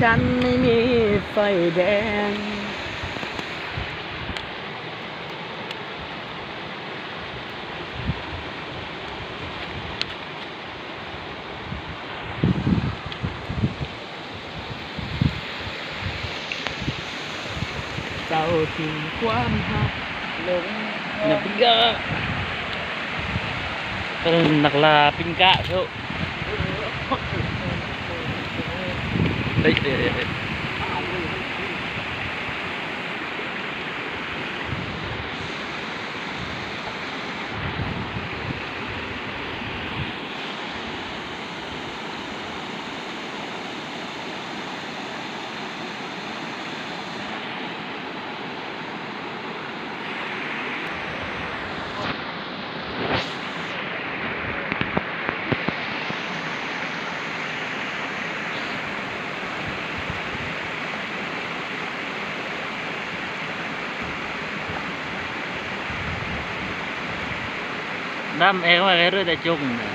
ฉันไม่มีไฟแดง เจ้าทิ้งความฮักลง ນັກປິ່ງກະ ເປັນນັກລ່າປິ່ງກະເນາະ ເອີຍ ເອີຍ ເອີຍ. ດຳແອງວ່າໄດ້ເລີຍ ແຕ່ຈົງນະ.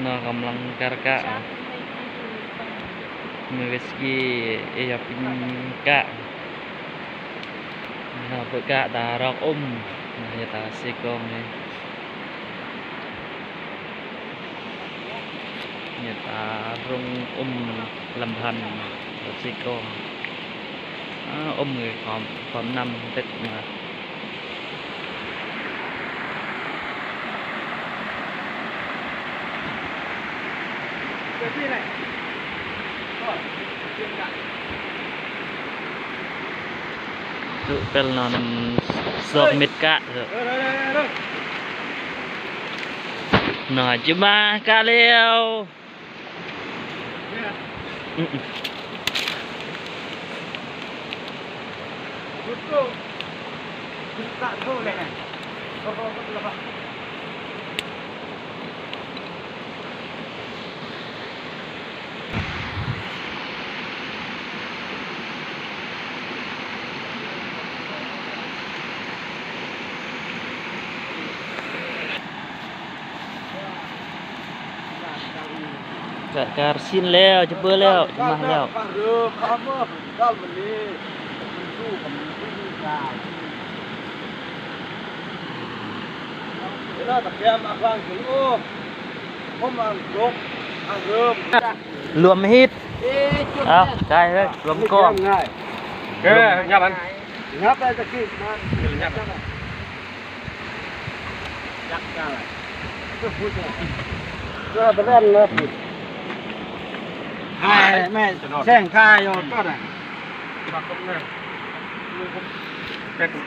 ເນາະ ກຳລັງກະກະ ເມວິສກີ ເອຍາປິງກະ ເນາະ ເປີກະຕາຣອກອົມ ເນາະ ຍາຕາເຊກອງເນ ຍາຕາລົງອົມລຳພັນ ເຊກອງ ອາ ອົມເລີຍ ຄວາມ ຄວາມນຳເຕັດມາ. ເປັນນອນສອງເມັດກະເຖາະ ເນາະ ຈະມາກະແລ້ວ. ກະການສິ້ນແລ້ວ ຈະເປີດແລ້ວ ຈະມາແລ້ວ. ລວມຮີດ ເອົາ ກາຍເອີຍ ລວມກອງ ເອີ ຍັບມັນ ຍັບໄປຕະກີ້ ຍັບ ແມ່ແຊງຂາຍອອກກ່ອນນະ.